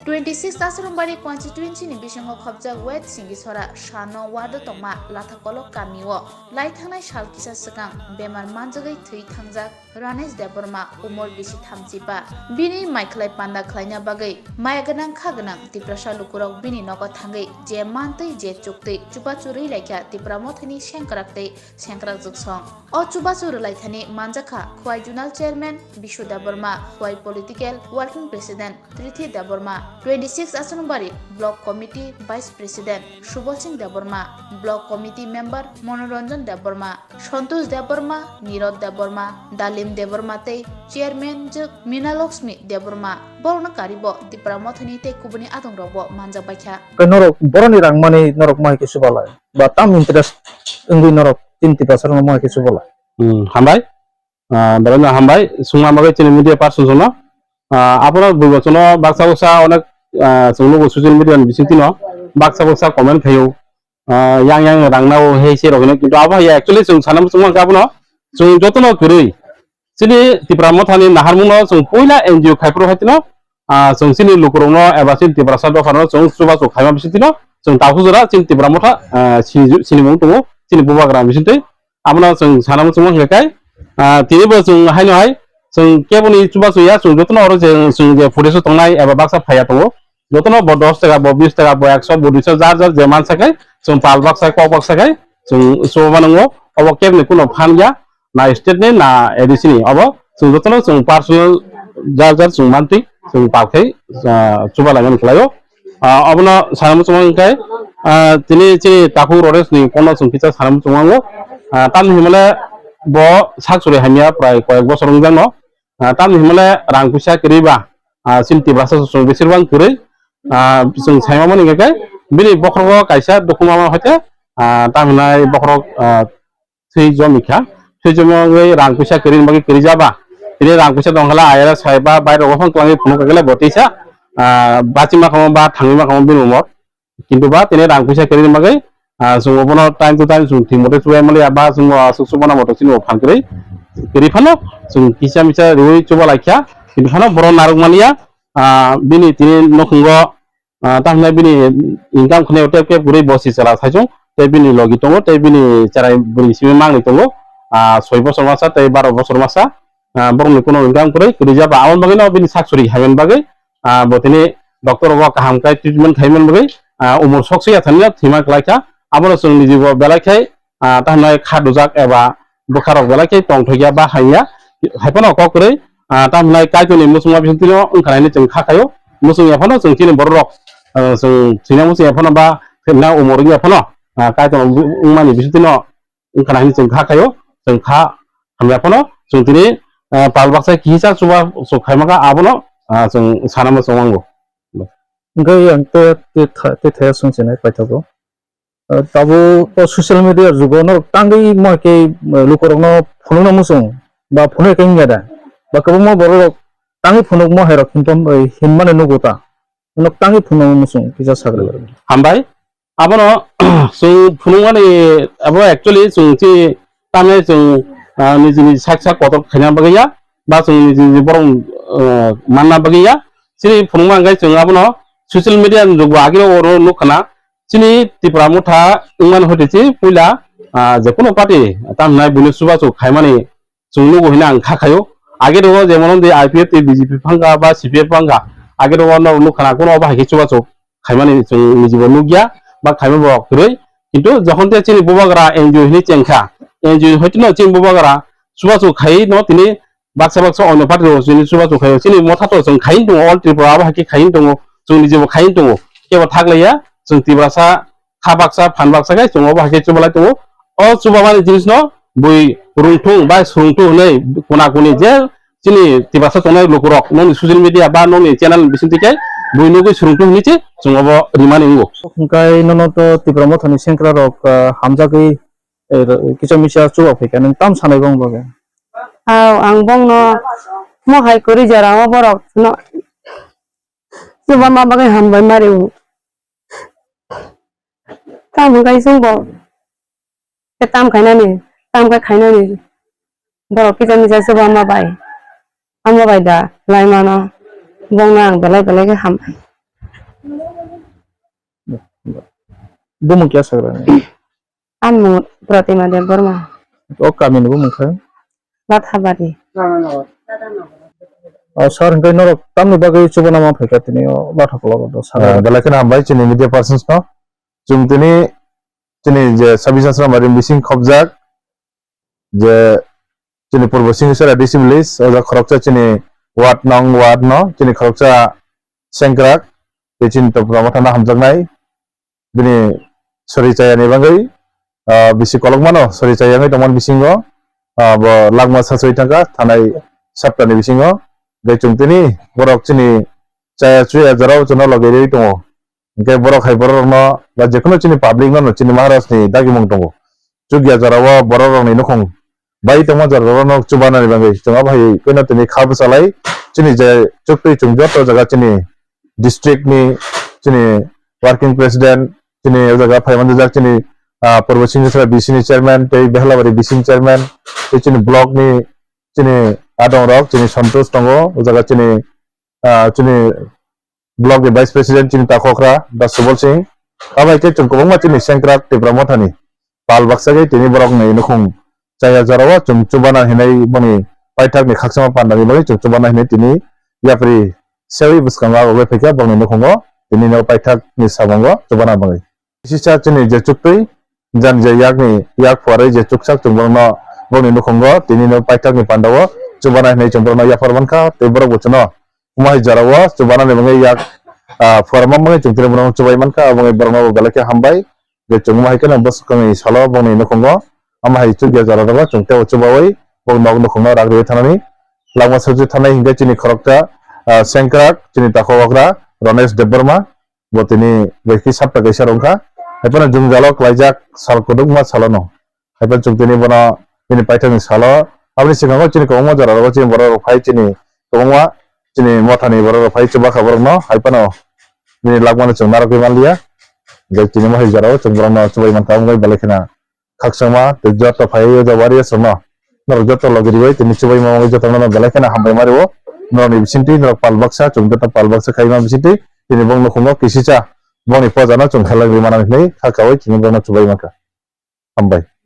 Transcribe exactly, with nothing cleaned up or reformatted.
Twenty six Asrambari constituency ni bisingo khopjak West Singisora Sano ward o tongma Lathakolok kami o lai thangnai sal kisa swkang bemar manjagwi thwi thangjak Ranesh Debbarma umor bisi thamchiba. Bini maikhlai panda khlaina bagwi maya gwnang kha gwnang Tiprasa lukurok bini nogo thangwi je mantwi je chuktwi chubachu rwi laikha Tipra Mothani sengkrak tei sengkrak jwksong. O chubachu rwlaithani manjakha Khwai Zonal Chairman Bishu Debbarma, Khwai Political Working President Trithi Debbarma, twenty six Asrambari Block Committee Vice President Subal Singh Debbarma, Block Committee Member Monoranjan Debbarma, Santosh Debbarma, Nirod Debbarma, Dalim Debbarma tei Chairman jwk Mina Lakshmi Debbarma. Borokno karibo Tipra Mothani tei kubuni adongrokbo manjak baikha. Khe norok boroni rang mani norok mohai khe chubalai? Ba tam interest wngwi norok chini Tiprasa rokno mohai khe chubalai? Hmm, hambai. Ah, belai no hambai. Sungma bagwi chini media person rokno. Ah, abono bui bochorno baksa baksa onek, ah, chwng nugo social media ni bisingtwi no baksa baksa comment khaio. Ah, yang yang rang nao hei se rok hino. Kintu abo hai actually chwng sana muchung mankha abono chwng jotono kwrwi. Chini Tipra Mothani naharmungno chwng puila N G O khaiphuru haitino, ah, chwng chini lukurokno eba chini Tiprasa dophano chwng chubachu khaima bisingtwino chwng takhuk jora chini Tipra Motha, ah, sini, sinimung tongo chini bubagra bisingtwi. Abono chwng sana muchungma hinkhe kai, ah, tinibo chwng haino hai chwng keboni chubachu ya, chwng jotono oro je chwng je footage o tongnai eba baksa phaiya tongo. Jotono bo dos taka, bo bis taka, bo ekso, bo duiso, jar jar je mansa khe chwng pal baksa, kok baksa khe chwng chuba mano. Obo keboni kuno phan ya. Na state ni na A D C ni, obo chwng jotono chwng personal jar jar chwng mantwi chwng pal khai, ah, chuba laimani khlaio. Ah, obono sana muchungma hinkhe, ah, tini chini takhuk Ranesh ni kono chwng kisa sana muchungma wngo. Ah, tamni hwnmale bo sak suri hamya prai koyek bosor wngjakno. Ah, tamni hwnmale rang puisa kwrwi ba, ah, chini Tiprasa chwng besirbang kwrwi. Ah, chwng saimamani hinkhe bini bokhorogo kaisa dukhuma ma hoite, ah, tamhinai bokhorok, ah, thwi jomikha. Thwi jomogwi rang puisa kwrwini bagwi kwrwi jaba. Tini rang puisa tongkhala ayara saiba bairok waphang twlangwi phunuk kakele bo tisa, ah, bachima kamo ba thangwi ma kamo bini umor. Kintu ba tini rang puisa kwrwini bagwi, ah, chwng obono time to time chwng thik mote chubai maliya ba chwng aswk chuba na moto chini bo phan kwrwi. Kwrwi phano chwng kisa misa riwi chuba laikha. Kintu phano borok narwk maliya, ah, bini tini nukhungo ah, tamhinai bini income khwnai tep tep kwrwi bo si chwla saichung, tei bini logi tongo, tei bini cherai bwrwi simi mangni tongo, ah, soi bosor masa tei baro bosor masa, ah, borokni kuno income kwrwi, kwrwi jaba. Aboni bagwino bini sak suri haiman bagwi, ah, bo tini doctor rogo kaham khe treatment khaiman bagwi, ah, umor sok swi ya thani thwima kwlai kha. Abono chwng niji bo belai khe, ah, tamhinai kha dujak eba bwkha rok belai khe tongthokya ba haiya, hai phano kok kwrwi, ah, tamhinai Kaitorni muchungma bisingtwino wngkha hwnwi chwng kha khaio. Muchung ya phano chwng chini borok rok, ah, chwng thwina muchung ya phano ba thwina umor wng ya phano, ah, Kaitor wngmani bisingtwino wngkha hwnwi chwng kha khaio. Chwng kha hamya phano chwng tini, ah, pal baksa kisa chuba chuk khaima kha abono, ah, chwng sana muchung wango. Hwnkhe ang tei, tei tha-, tei thaya swngchinai paithago. Ah, tabuk o social media jugo norok tangwi mo hai khe, eh, lukurokno phunukna muchung ba phunuk khe wngya da? Ba kwbangma borok rok tangwi phunukma hai rok hinpam-, eh, hinmani nugo ta? Norok tangwi phunukna muchung kisa sagra. Hambai. Abono chwng phunukmani abo actually chwng chi tamni chwng, ah, niji niji sak sak kotor khaina bagwi ya ba chwng niji niji borok, ah, manna bagwi ya. Chini phunukma hwnkhe chwng abono social media ni jugo agini oro nukha na. Chini Tipra Motha wngmani hoite chi puila, ah, jekunu party tamhinai buino chubachu khaimani chwng nugo hwnwi ang kha khaio. Age rogo jemon wngdi I P F tei B J P phangkha ba C P M phangkha, age rogo norok nukha na, kuno obo hai khe chubachu khaimani chwng nijibo nukya ba khaima bo kwrwi. Kintu jokhon tei chini bubagra N G O hwnwi chengkha, N G O hoiteno chini bubagra chubachu khaiwi no tini baksa baksa onno party rok chini chubachu khaio. Chini motha to chwng khaiwi tongo, All Tripura abo hai khe khaiwi tongo, chwng nijibo khaiwi tongo. Kebo thaklaiya, chwng Tiprasa kha baksa, phan baksa khe chwng obo hai khe chubalai tongo. O chubamani jinisno bui rwngthung bai swrwngthung hwnwi kuna kuni je chini Tiprasa tongnai lukurok nokni social media ba nokni channel bisingtwi khe bui nugwi swrwngthung hwnwi se chwng obo rimani wngo. Hwnkhe nono to Tipra Mothani sengkra rok, ah, hamjagwi, eh, kisa misa chuba phaikha, nwng tam sanai bong bagwi? Aw, ang bongno mohai kwrwi jora o borok no chuba ma bagwi hambai mari o. Tamo kaising bo khe tam khainani, tam khe khainani. Borok kisa misa chuba ma bai. Amo bai da laimano bongno ang belai belai khe hambai. Bumung kya sagra ni? Ani mung Pratima Debbarma. O kami ni bumung kha? Lathabari. O sir, hingkai norok tamni bagwi chubana ma phaikha tini o Latha kolok o sir? Ah, belai kheno hambai chini media persons no. Chwng tini, chini je Sabisasra Mari bising khobjak je chini Purbo Singhisara D C village, o jaga khoroksa chini ward nong ward no, chini khoroksa sengkrak, tei chini Tipra Motha no hamjaknai, bini sori chaya ni bagwi, ah, bisi kolokma no sori chaya wngwi tongmani bisingo, ah, bo langma sasoi thangkha thanai sapta ni bisingo, tei chwng tini borok chini chaya chuya jora o chwngno logi rwi tongo. Hingke borok hai borok rokno ba jephuru chini public no chini Maharaj ni dagimung tongo. Chukya jorao borok rokni nukhung bai tongma jora rokno chubanani bagwi chwng abo hai kheno tini kha bwchalai chini je chuktwi chwng joto jaga chini district ni chini working president chini o jaga phaiman jak chini, ah, Purbo Singhisara B C ni chairman tei Behlabari B C ni chairman tei chini block ni chini adong rok chini Santosh tongo o jaga chini, ah, chini block ni vice president chini takhokra Da Subal Singh. Abo hai khe chwng kwbangma chini sengkrak Tipra Mothani pal baksa khe tini borok ni nukhung chaya jorao chwng chubana hinwi boni paithak ni khakchangma panda ni bagwi chwng chubana hinwi tini yapri sewi bwskango ago bai phaikha bokni nukhungo tini no paithak ni samungo chubana bagwi. Kisa chini je chuktwi jan je yakni yak phuarwi je chuksak chwng borokno bokni nukhungo tini no paithak ni panda o chubana hinwi chwng borokno yaphar mankha tei borok bo chwngno omo hai jorao chubana ni bagwi yak, ah, phuarma bagwi chwng tini borokno chubai mankha abo wngwi borokno bo belai khe hambai. Je chwngma hai kheno bwskangni salo bongni nukhungo, ama hai chukya jora rogo chwng tei chubawi bong nok nukhungo rak rwi thanani. Langma sojwi thanai hinkhe chini khoroksa, ah, sengkrak, chini takhuk okra Ronesh Debbarma, bo tini bai khe sapta kaisa rwngkha. Haiphano jwngjalo klaijak sal kwdwkma salono. Haiphano chwng tini bono bini paithakni salo, aboni swkango chini kwbangma jora rogo chini borok rok phai chini kwbangma chini mothani borok rok phai chubakha borokno, haiphano bini lagmano chwng narwgwi manliya. Je tini mo hai jorao chwng borokno chubai mankha, wngwi belai kheno khakchangma tei joto phaiwi o jaga warriors rokno norok joto logi riwi tini chubaima wngwi jotono belai kheno hambai ma rwo. Norokni bisingtwi norok pal baksa, chwng joto pal baksa khaima bisingtwi tini bong nukhungo kisisa bongni pojano chwng khelai rwi mano hinwi kha kaui tini borokno chubai mankha. Hambai.